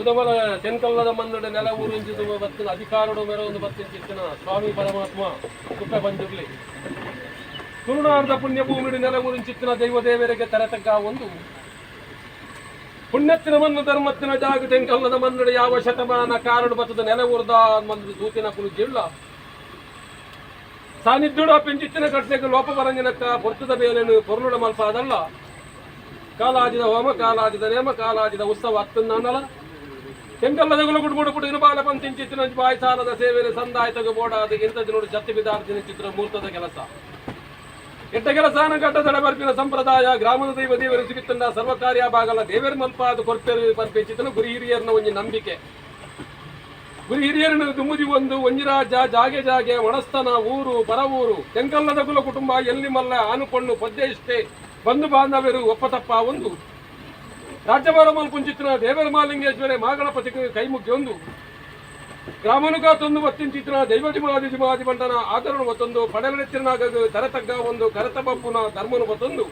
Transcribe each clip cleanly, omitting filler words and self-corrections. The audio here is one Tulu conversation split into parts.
ಕುದಮಲ ತೆನ್ಕಲ್ಲದ ಮನ್ನಡ ನೆಲ ಊರಿಂಚಿದು ಬತ್ತಿನ ಅಧಿಕಾರಡು ಮೆರವೊಂದು ಬತ್ತಿನ ಸ್ವಾಮಿ ಪರಮಾತ್ಮ ಕುಪ್ಪೆ ಪಂಜುರ್ಲಿ ತುಳುನಾಡದ ಪುಣ್ಯಭೂಮಿಡು ನೆಲ ಊರಿಂಚಿತ್ತಿನ ದೈವ ದೇವರಿಗೆ ತರೆತಗ್ಗ ಒಂದು ಪುಣ್ಯತ್ತಿನ ಮಣ್ಣು ಧರ್ಮತ್ತಿನ ಜಾಗ ತೆಂಕಲ್ಲದ ಮನ್ನಡ ಯಾವ ಶತಮಾನ ಕಾರಡು ಬತ್ತದ ನೆಲ ಊರ್ದ ಮಂದು ದೂತಿನ ಕುಲು ಜಿಳ್ಳ ಸಾನ್ನಿಧ್ಯುಡ ಪಿಂಚಿತ್ತಿನ ಕಟ್ಲೆಗೆ ಲೋಪ ಬರಂಜಿನಕ್ಕ ಪೊರ್ತದ ಬೇಲೆನು ಪೊರ್ಲುಡ ಮಲ್ಪಾದಲ್ಲ. ಕಾಲಾಜಿದ ಹೋಮ, ಕಾಲಾಜಿದ ನೇಮ, ಕಾಲಾಜಿದ ಉತ್ಸವ ಅತ್ತನ್ನಲ್ಲ. ತೆಂಕಲ್ಲದ ಗುಡುಗುಡು ಪುಡಿನ ಬಾಲ ಪಂತಿಂಚಿತ್ತಿನ ಬಾಯಿ ಸಾಲದ ಸೇವೆನೆ ಸಂದಾಯತಗ ಬೋಡಾದ ಇಂತ ದಿನೋಡು ಜತ್ತಿ ಬಿದಾರ್ತಿನ ಚಿತ್ರ ಮೂರ್ತದ ಕೆಲಸ ಎಟ್ಟ ಕೆಲಸಾನ ಗಡ್ಡದಡ ಬರ್ಪಿನ ಸಂಪ್ರದಾಯ. ಗ್ರಾಮದ ದೈವ ದೇವರು ಸಿಗುತ್ತಂದ ಸರ್ವ ಕಾರ್ಯ ಬಾಗಲ ದೇವರ ಮಲ್ಪಾದ ಕೊರ್ಪೆರು ಪನ್ಪಿಂಚಿತನ ಗುರಿ ಹಿರಿಯರ್ನ ಒಂಜಿ ನಂಬಿಕೆ. ಗುರಿ ಹಿರಿಯರನ್ನು ದುಮುದಿ ಒಂದು ಒಂಜಿ ರಾಜ್ಯ ಜಾಗೆ ಜಾಗೆ ಒಣಸ್ತನ ಊರು ಪರವೂರು ತೆಂಕಲ್ಲದ ಕುಲ ಕುಟುಂಬ ಎಲ್ಲಿ ಮಲ್ಲ ಆನುಕೊಂಡು ಪದ್ಯ ಇಷ್ಟೇ ಬಂಧು ಬಾಂಧವ್ಯರು ಒಪ್ಪತಪ್ಪ ಒಂದು ರಾಜ್ಯಭಾರ ಮಲ್ಪುಂಚಿತ್ತಿನ ದೇವರ ಮಾಲಿಂಗೇಶ್ವರ ಮಾಗಣಪತಿ ಕೈ ಮುಗಿಯೊಂದು ಗ್ರಾಮನುಗ ತೊಂದು ಬತ್ತಿಂಚಿತ್ತಿನ ದೈವಜಿಮಾದಿ ಜಿಮಾದಿ ಬಂಟನ ಆದರಣು ಒತ್ತೊಂದು ಪಡವೆತ್ತಿನಾಗ ತರತಗ್ಗ ಒಂದು ಕರತ ಬಪ್ಪುನ ಧರ್ಮನು ಬತ್ತೊಂದು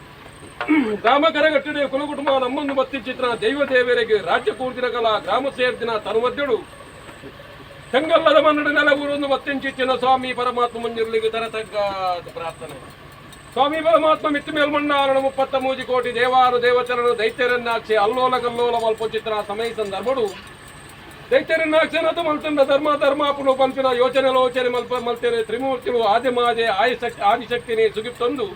ಗ್ರಾಮ ಕರಗಟ್ಟಿದೆ ಕುಲ ಕುಟುಂಬ ನಮ್ಮನ್ನು ಬತ್ತಿಂಚಿತ್ತಿನ ದೈವ ದೇವರಿಗೆ ರಾಜ್ಯ ಕೂರ್ದಿನ ಕಲ ಗ್ರಾಮ ಸೇರ್ದಿನ ತನುಮಧ್ಯಡು ತೆಂಗಲ್ಲದ ಮನ್ನಡ ನೆಲ ಊರೊಂದು ಬತ್ತಿಂಚಿತ್ತಿನ ಸ್ವಾಮಿ ಪರಮಾತ್ಮ ಮಂಜುರ್ಲಿಗೆ ತರತಗ್ಗ ಪ್ರಾರ್ಥನೆ. ಸ್ವಾಮಿ ಪರಮಾತ್ಮ ಮಿತ್ತು ಮೇಲ್ಮಣ್ಣಾರಣ 33 ಕೋಟಿ ದೇವಾರು ದೇವಚರನು ದೈತ್ಯರನ್ನಾಕ್ಷಿ ಅಲ್ಲೋಲ ಕಲ್ಲೋಲ ಮಲ್ಪೊಚಿತ್ರ ಸಮಯ ಸಂದರ್ಭಡು ದೈತ್ಯರನ್ನಾಕ್ಷನದು ಮಲ್ತಂಡ ಧರ್ಮ ಧರ್ಮಾಪುನು ಪಂಪಿನ ಯೋಚನೆ ಲೋಚನೆ ಮಲ್ಪ ಮಲ್ತೇನೆ ತ್ರಿಮೂರ್ತಿಲು ಆದಿಮಾಜೆ ಆಯುಶಕ್ತಿ ಆದಿಶಕ್ತಿನಿ ಸುಗಿಪ್ತಂದು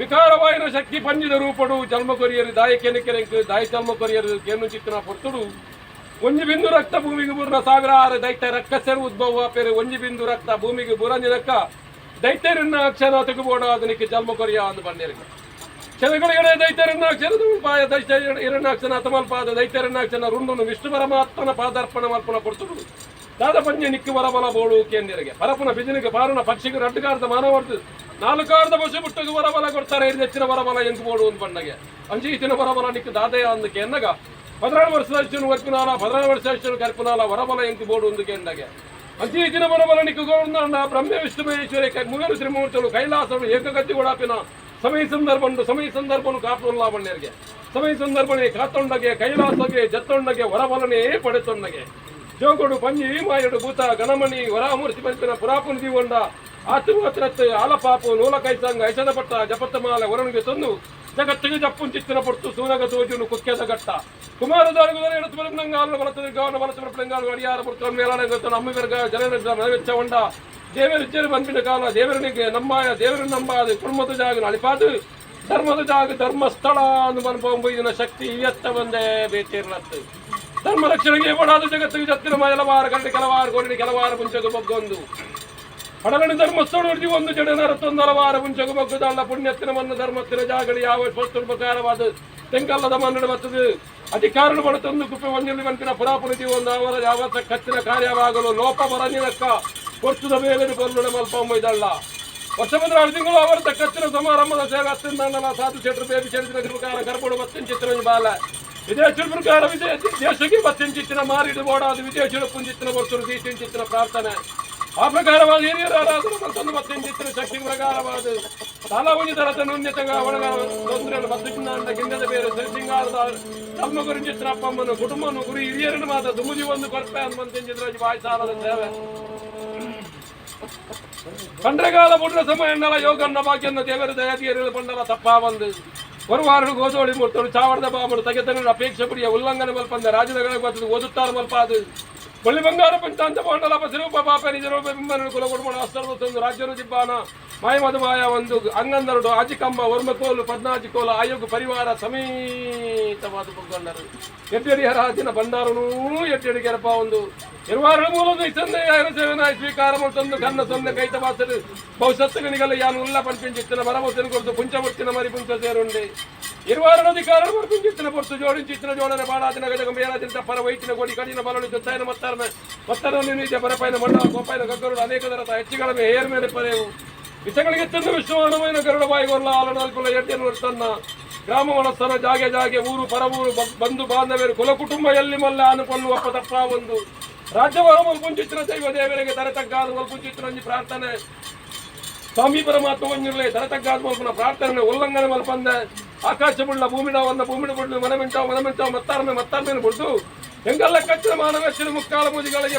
ವಿಕಾರವಾಯಿನ ಶಕ್ತಿ ಪಂಜಿದ ರೂಪಡು ಜನ್ಮ ಕೊರಿಯರು ದಾಯ ಕೆನಕೆರೆಂಕ್ ದಾಯ ಜನ್ಮ ಕೊರಿಯರು ಕೇನು ಚಿತ್ತಿನ ಪೊರ್ತುಡು ಒಂಜಿ ಬಿಂದು ರಕ್ತ ಭೂಮಿಗೆ ಬೂರ್ನ ಸಾವಿರಾರು ದೈತ್ಯ ರಕ್ಕಸರು ಉದ್ಭವ ಪೆರು ಒಂಜಿ ಬಿಂದು ರಕ್ತ ಭೂಮಿಗೆ ಬುರಂಜಿನಕ್ಕ ದೈತ್ಯರನ್ನ ಅಕ್ಷರ ತೆಗುಬೋಡ ಅದಕ್ಕೆ ಜನ್ಮ ಕೊರಿಯ ಅಂದು ಬಂದಿರಿಗೆ ಕ್ಷಣಗಳಿಗೆ ದೈತ್ಯರನ್ನ ಅಕ್ಷರದ ಪಾಯ ದೈತ್ಯ ಹಿರಣ್ಯಾಕ್ಷನ ಅತಮಲ್ಪಾದ ದೈತ್ಯರನ್ನಾಕ್ಷನ ರುಂಡುನು ವಿಷ್ಣು ಪರಮಾತ್ಮನ ಪಾದಾರ್ಪಣ ಮಲ್ಪನ ಪೊರ್ತುಡು ದಾದ ಪಂಜೆ ನಿಕ್ಕು ವರಬಲ ಬೋಡು ಕೇಂದ್ರಿಗೆ ಪರಪುನ ಬಿಜಿನಿಗೆ ಪಾರುನ ಪಕ್ಷಿಗೆ ರಡ್ಡುಗಾರದ ಮಾನವರ್ದು ನಾಲ್ಕಾರ್ದ ಪಶು ಪುಟ್ಟಗೆ ವರಬಲ ಕೊಡ್ತಾರೆ. ಹೆಚ್ಚಿನ ವರಬಲ ಎಂಕು ಬೋಡು ಒಂದು ಬಂಡಗೆ ಅಂಚಿ ಇತ್ತಿನ ವರಬಲ ನಿಕ್ಕು ದಾದಯ ಅಂದು ಕೇಂದಗ 16 ವರ್ಷ ಅಷ್ಟನು ವರ್ಪುನಾಲ 16 ವರ್ಷ ಅಷ್ಟನು ಕರ್ಪುನಾಲ ವರಬಲ ಎಂಕು ಬೋಡು ಒಂದು ಕೇಂದಗೆ ಅಂಚಿ ಇತ್ತಿನ ವರಬಲ ನಿಕ್ಕು ಗೋಂಡ ಬ್ರಹ್ಮ ವಿಷ್ಣು ಮಹೇಶ್ವರಿ ಮುಗರು ತ್ರಿಮೂರ್ತಲು ಕೈಲಾಸರು ಏಕಗತಿ ಕೊಡಾಪಿನ ಸಮಯ ಸಂದರ್ಭ ಸಮಯ ಸಂದರ್ಭನು ಕಾಪುಲ್ಲ ಬಣ್ಣರಿಗೆ ಸಮಯ ಸಂದರ್ಭನೆ ಕಾತೊಂಡಗೆ ಕೈಲಾಸಗೆ ಜತ್ತೊಂಡಗೆ ವರಬಲನೇ ಪಡೆತೊಂಡಗೆ ಜೋಗುಡು ಪಂಜಿ ಮಾಯಡು ಭೂತ ಗಣಮಣಿ ವರಾಮೂರ್ತಿ ಪಂಪಿನ ಪುರಾಪುನ ದೀವೊಂಡ ಆತುಮಾತ್ರತ್ತು ಆಲಪಾಪು ನೂಲ ಕೈಸಂಗ ಐಸದ ಪಟ್ಟ ಜಪತ್ತ ಮಾಲೆ ವರಣಿಗೆ ತಂದು ಜಗತ್ತಿಗೆ ಜಪ್ಪುನ್ ಚಿತ್ತಿನ ಪೊರ್ತು ಸೂನಗ ತೋಜುನು ಕುಕ್ಕೆದ ಘಟ್ಟ ಕುಮಾರದಾರುಗುದರ ಎಡತು ಬಲಂಗಾಲು ಬಲತದ ಗಾವನ ಬಲತ ಬಲಂಗಾಲು ಅಡಿಯಾರ ಪುರ್ತನ ಮೇಲಾನಂಗ ನಮ್ಮ ಬೆರ್ಗ ಜನನ ಮನವೆಚ್ಚ ದೇವರ ಇಚ್ಚರು ಬಂದಿನ ಕಾಲ ದೇವರನಿಗೆ ನಂಬಾಯ ದೇವರ ನಂಬಾದ ಕುಟುಂಬದ ಜಾಗ ಅಳಿಪಾದು ಧರ್ಮದ ಜಾಗ ಧರ್ಮಸ್ಥಳ ಅನ್ನು ಶಕ್ತಿ ಎತ್ತ ಬಂದೇ ಬೇತಿರ್ಲತ್ತು ಧರ್ಮ ರಕ್ಷಣೆಗೆ ಬಡಾದ ಜಗತ್ತಿಗೆ ಜತ್ತಿನ ಮಯಲವಾರ ಗಂಟೆ ಕೆಲವಾರು ಕೋಡಿ ಕೆಲವಾರು ಮುಂಚೆಗು ಬಗ್ಗೊಂದು ಪಡಗಣಿ ಧರ್ಮಸ್ಥಳ ಒಂದು ಜಡ ನರತ್ತೊಂದು ಹಲವಾರು ಮುಂಚೆಗು ಬಗ್ಗುದಲ್ಲ ಪುಣ್ಯತ್ತಿನ ಮಣ್ಣು ಧರ್ಮತ್ತಿನ ಜಾಗಡಿ ಯಾವ ವಸ್ತು ಉಪಕಾರವಾದ ತೆಂಕಲ್ಲದ ಮನ್ನಡ ಬರ್ತದೆ ಅಧಿಕಾರನು ಬಡತಂದು ಕುಪ್ಪೆ ಒಂದಿಲ್ಲಿ ಬಂತಿನ ಪುರಾಪುನಿ ಒಂದು ಅವರ ಯಾವ ಕಚ್ಚಿನ ಕಾರ್ಯವಾಗಲು ಲೋಪ ಬರನಿರಕ್ಕ ಪೊರ್ತುದ ಮೇಲೆ ಕೊಲ್ಲುಡ ಮಲ್ಪ ಇದಲ್ಲ. ವರ್ಷ ಬಂದ್ರೆ 6 ತಿಂಗಳು ಅವರ ಕಚ್ಚಿನ ಸಮಾರಂಭದ ಸೇವೆ ಅತ್ತಿಂದ ಸಾಧು ಶೆಟ್ಟರು ಬೇಬಿ ಶೆಟ್ಟಿನ ಕೃಪಕಾರ ಕರ್ಪಡು ಬತ್ತಿನ ಚಿತ್ರ ಬಾಲ ವಿದೇಶ ಪ್ರಕಾರ ದೇಶಕ್ಕೆ ಬತ್ತಿನ ಚಿತ್ತಿನ ಮಾರಿಡು ಬೋಡಾದ ವಿದೇಶ ಪುಂಜಿತ್ತಿನ ಬರ್ತರು ದೀಚಿನ ಚಿತ್ತಿನ ಪ್ರಾರ್ಥನೆ. ಆ ಪ್ರಕಾರವಾದ ಹಿರಿಯರ ಆರಾಧನೆ ಮತ್ತೊಂದು ಬತ್ತಿನ ಚಿತ್ತಿನ ಶಕ್ತಿ ಪ್ರಕಾರವಾದ ತಾಲಾವಣಿ ತರತ ನುಣ್ಯತಗ ಒಳಗ ತೊಂದರೆ ಬತ್ತಿನ ಗಿಂಡದ ಬೇರೆ ಸಿಂಗಾರದ ತಮ್ಮ ಗುರಿ ಚಿತ್ರ ಅಪ್ಪಮ್ಮನು ಕುಟುಂಬನು ಗುರಿ ಹಿರಿಯರನ್ನು ಮಾತ್ರ ದುಮುದಿ ಒಂದು ಕೊರ್ಪೆ ಅಂತ ಚಿತ್ರ ಬಾಯಿ ಸಾಲದ ಸೇವೆ. ಪಂಡ್ರಗಾಲ ಬುಡ್ರ ಸಮಯ ಎನ್ನಲ ಯೋಗನ್ನ ಭಾಗ್ಯನ್ನ ದೇವರ ದಯಾದಿಯರು ಬಂಡಲ ತಪ್ಪ ಬಂದು ಹೊರವಾರಡು ಗೋದೋಳಿ ಮುರ್ತರು ಚಾವಡದ ಬಾಮಡು ತಗೆತನ ಅಪೇಕ್ಷೆ ಪುಡಿಯ ಉಲ್ಲಂಘನೆ ಮಲ್ಪಂದ ರಾಜನಗರ ಬರ್ತದೆ ಓದುತ್ತಾರೆ ಮಲ್ಪಾದು ಬಳ್ಳಿ ಬಂಗಾರ ಪಂಚಾಂತ ಮಂಡಲ ಬಸರೂಪ ಪಾಪ ನಿಜರೂಪ ಬಿಂಬನ ಕುಲ ಕುಟುಂಬ ಅಸ್ತರದ ತಂದು ರಾಜ್ಯರು ದಿಬ್ಬಾನ ಮಾಯಮದು ಮಾಯ ಒಂದು ಅಂಗಂದರುಡು ಆಜಿಕಂಬ ವರ್ಮಕೋಲು ಪದ್ನಾಜಿಕೋಲ ಆಯೋಗ ಪರಿವಾರ ಸಮೇತವಾದ ಬಗ್ಗೊಂಡರು ಎಡ್ಡೆಡಿ ಹರಾಜಿನ ಭಂಡಾರನೂ ಎಡ್ಡೆಡಿ ಕೆರಪ ಒಂದು ಇರುವಾರ ಮೂಲದ ಇಸಂದೆ ಸೇವನ ಸ್ವೀಕಾರ ತಂದು ಕನ್ನ ಸೊನ್ನೆ ಕೈತ ಬಾಸರು ಭವಿಷ್ಯತ್ತು ಯಾನು ಉಲ್ಲ ಪಂಪಿಂಚಿತ್ತಿನ ಬರಮತಿನ ಕೊಡ್ತು ಪುಂಚಮುತ್ತಿನ ಮರಿ ಪುಂಚ ಸೇರುಂಡೆ ಇರುವಾರ ಅಧಿಕಾರ ಪಂಪಿಂಚಿತ್ತಿನ ಪೊರ್ತು ಜೋಡಿಂಚಿತ್ತಿನ ಜೋಡನೆ ಬಾಡಾದಿನ ಗಜಗ ಮೇಲಾದಿನ ತಪ್ಪರ ವೈಟಿನ ಕೊಡಿ ಕಡಿನ ಬಲನು ಜೊತ್ತಾಯನ ಮತ್ತಾರನ ಮತ್ತರನ್ನು ನಿಜ ಬರಪಾಯನ ಮಂಡಲ ಗೋಪಾಯನ ಗಗ್ಗರುಡು ಅನೇಕ ದರತ ಹೆಚ್ಚಿಗಳ ಏರ್ ಮೇಲೆ ಪರೆವು ವಿಷಗಳಿಗೆ ತಂದು ವಿಶ್ವಮಾನమైన ಗರುಡ ಬಾಯಿಗೊಲ್ಲ ಆಲನಾಲ್ಕುಲ ಎಡ್ಡೆಯನ್ನು ತನ್ನ ಗ್ರಾಮ ಮನಸ್ಸನ ಜಾಗೆ ಜಾಗೆ ಊರು ಪರವೂರು ಬಂಧು ಬಾಂಧವ್ಯರು ಕುಲ ಕುಟುಂಬ ಎಲ್ಲಿ ಮಲ್ಲ ಅನುಪಲ್ಲು ಒಪ್ಪ ತಪ್ಪ ಒಂದು ರಾಜ್ಯಭಾರ ಮಲ್ಪುಂಚಿತ್ತಿನ ದೈವ ದೇವರಿಗೆ ತರತಗ್ಗಾದ ಮಲ್ಪುಂಚಿತ್ತಿನ ಪ್ರಾರ್ಥನೆ. ಸ್ವಾಮಿ ಪರಮಾತ್ಮ ಒಂಜಿರಲೆ ತರತಗ್ಗಾದ ಮಲ್ಪನ ಪ್ರಾರ್ಥನೆ ಉಲ್ಲಂಘನೆ ಮಲ್ಪಂದ. ಆಕಾಶ ಬುಳ್ಳ ಭೂಮಿಡ ಒಂದ ಭೂಮಿಡ ಬುಡ್ಲು ಮನಮೆಂಟಾವ್ ಮನಮೆಂಟಾವ್ ಮತ್ತಾರ್ಮೆ ಮತ್ತಾರ್ಮೆನ ಬುಡ್ದು ಎಂಗಲ್ಲ ಕಚ್ಚಿನ ಮಾನವೆಚ್ಚಿನ ಮುಕ್ಕಾಲ ಮೂಜಿಗಳಿಗೆ.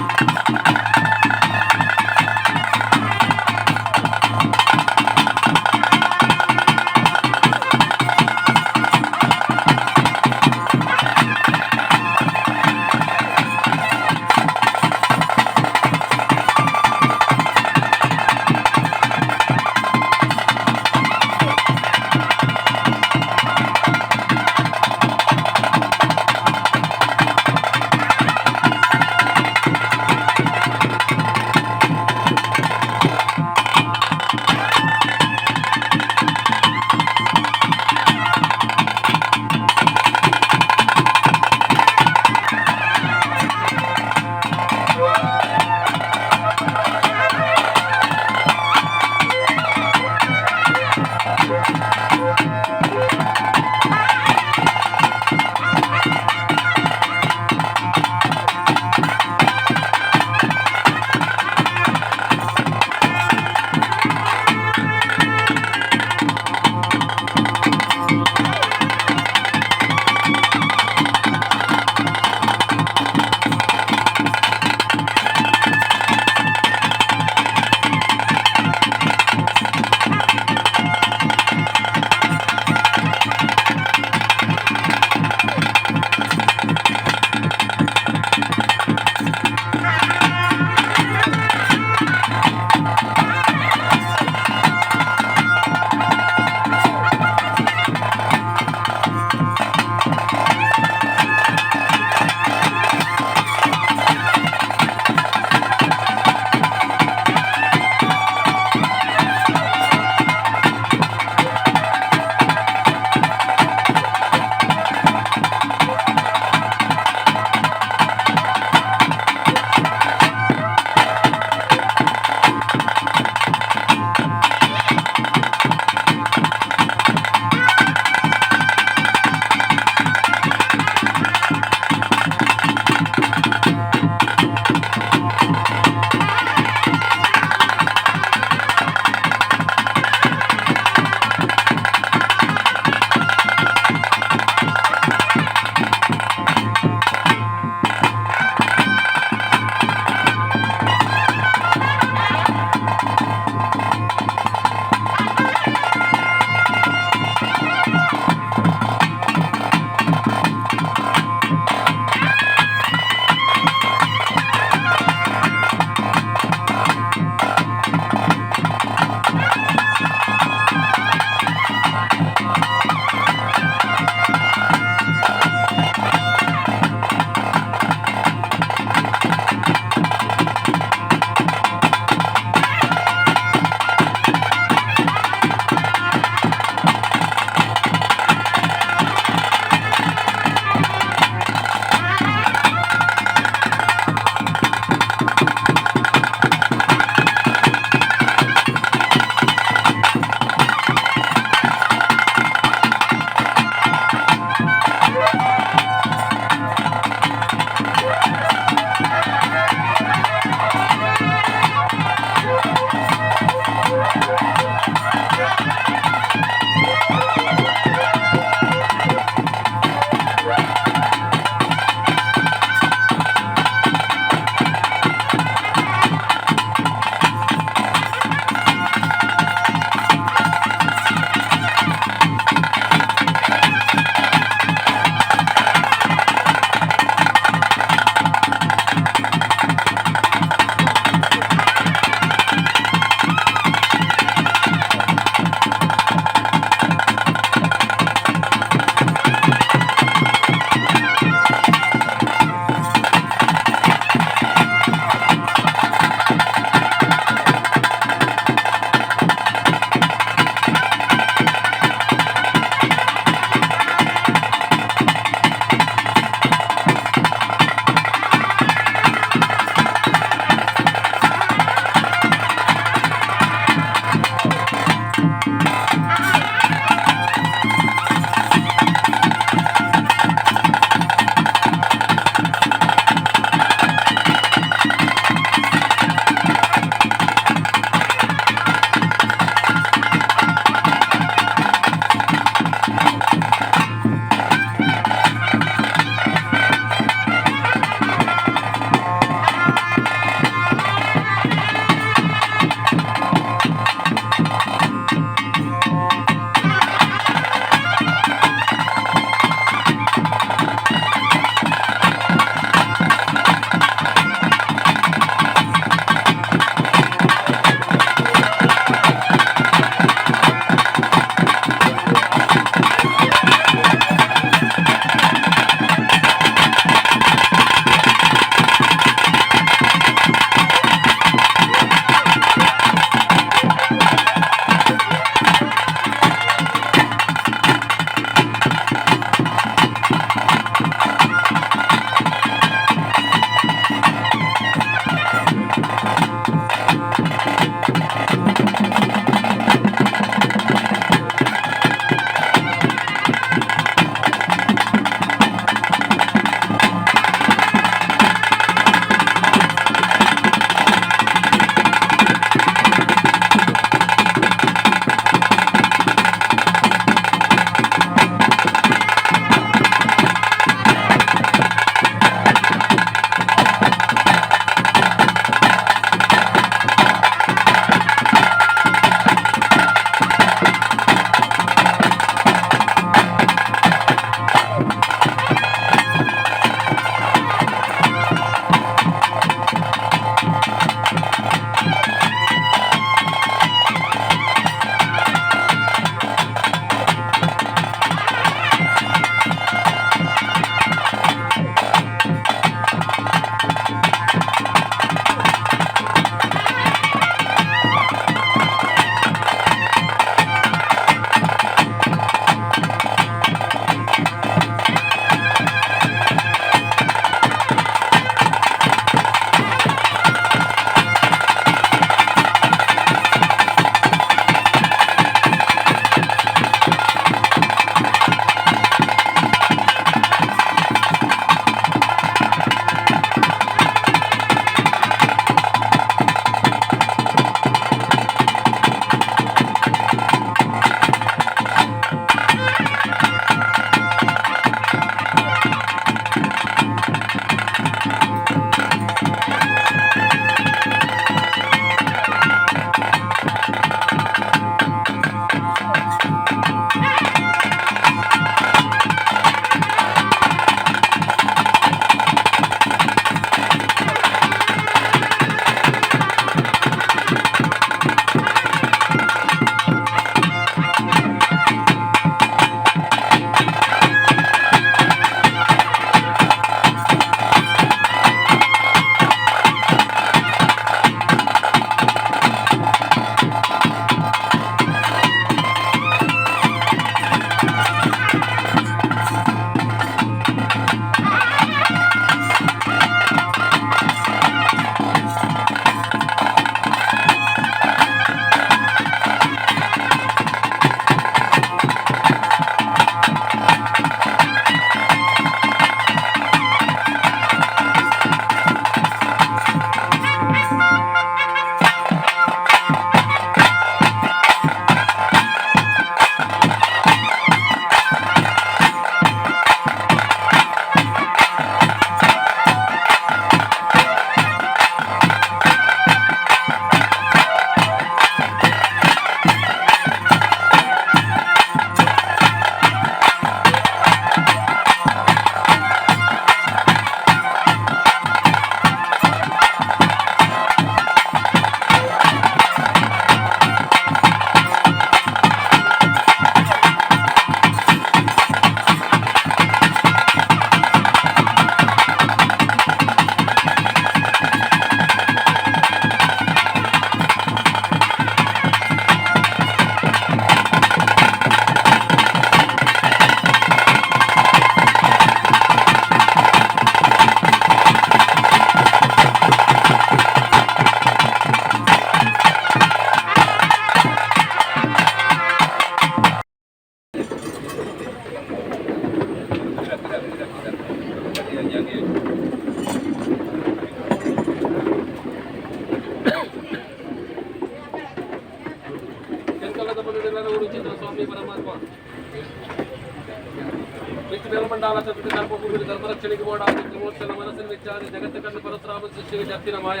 ಕಾಲಚಕ್ರ ಧರ್ಮಭೂಮಿ ಧರ್ಮರಕ್ಷಣೆಗೆ ಬೋಡಾದ ತ್ರಿಮೂರ್ತನ ಮನಸ್ಸಿನ ವಿಚಾರ ಜಗತ್ತ ಕಣ್ಣು ಪರಶುರಾಮ ಸೃಷ್ಟಿಗೆ ಜತ್ತಿನ ಮಾಯ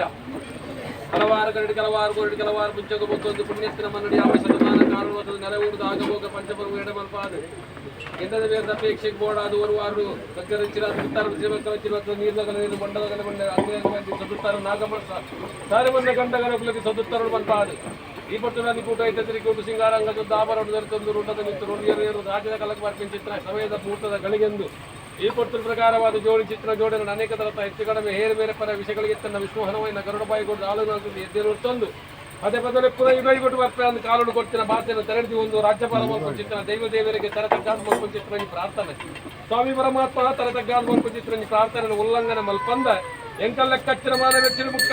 ಹಲವಾರು ಕರಡಿ ಕೆಲವಾರು ಕೋರಡಿ ಕೆಲವಾರು ಮುಂಚೆಗೆ ಬೊತ್ತೊಂದು ಪುಣ್ಯತ್ತಿನ ಮನ್ನಡಿ ಯಾವ ಶತಮಾನ ಕಾರಣವಾದ ನೆಲವೂರದ ಆಗಭೋಗ ಪಂಚಪರ್ವ ಎಡಮಲ್ಪಾದ ಎಂದದ ಬೇರೆ ಅಪೇಕ್ಷೆಗೆ ಬೋಡಾದ ಒಂದು ವಾರು ಗಗ್ಗರಂಚಿರ ಸುತ್ತಾರ ಶ್ರೀಮಂತ ನೀರ್ದಗಲ ನೀರು ಮಂಡಲಗಲ ಮಂಡ ಅಂಗೇ ಸದುತ್ತಾರ ನಾಗಮ ಸಾರವನ್ನ ಗಂಡಗರ ಸದುತ್ತರಳು ಮಲ್ಪಾದ ಈ ಪಟ್ಟಣದಲ್ಲಿ ಕೂಟ ಐತೆ ಕೂಟು ಸಿಂಗಾರಂಗ ಜೊತೆ ಆಭರಣ ದೊರೆತೊಂದು ರುಂಡದ ನಿಂತು ರುಂಡಿಯರು ಏರು ರಾಜ್ಯದ ಕಲಕ ಮಾರ್ಪಿನ ಚಿತ್ರ ಸಮಯದ ಮುಹೂರ್ತದ ಗಳಿಗೆಂದು ಈ ಪಟ್ಟಣ ಪ್ರಕಾರವಾದ ಜೋಡಿ ಚಿತ್ರ ಜೋಡಣೆ ಅನೇಕ ತರದ ಹೆಚ್ಚು ಕಡಿಮೆ ಹೇರು ಬೇರೆ ಪರ ವಿಷಯಗಳಿಗೆ ತನ್ನ ವಿಷ್ಣುಹನವನ್ನ ಗರುಡಬಾಯಿಗೊಂಡು ಆಳು ಎದ್ದಿರುತ್ತೊಂದು ಪದೇ ಪದೇ ಪುನಃ ಇಡೈಗೊಟ್ಟು ಬರ್ತಾರೆ ಅಂದು ಕಾಲೋಡು ಕೊಡ್ತಿನ ಬಾತೆಯನ್ನು ತೆರೆದು ಒಂದು ರಾಜ್ಯಪಾಲ ಚಿತ್ರ ದೈವ ದೇವರಿಗೆ ತರತಗ್ಗಾದ ಮಲ್ಪು ಚಿತ್ರ ಪ್ರಾರ್ಥನೆ. ಸ್ವಾಮಿ ಪರಮಾತ್ಮ ತರತಗ್ಗಾದ ಮಲ್ಪು ಚಿತ್ರ ಪ್ರಾರ್ಥನೆ ಉಲ್ಲಂಘನೆ ಮಲ್ಪಂದ ಎಂಕಲ್ ಲೆಕ್ಕಚ್ಚಿನ ಮಾನವ ಹೆಚ್ಚಿನ ಮುಖ.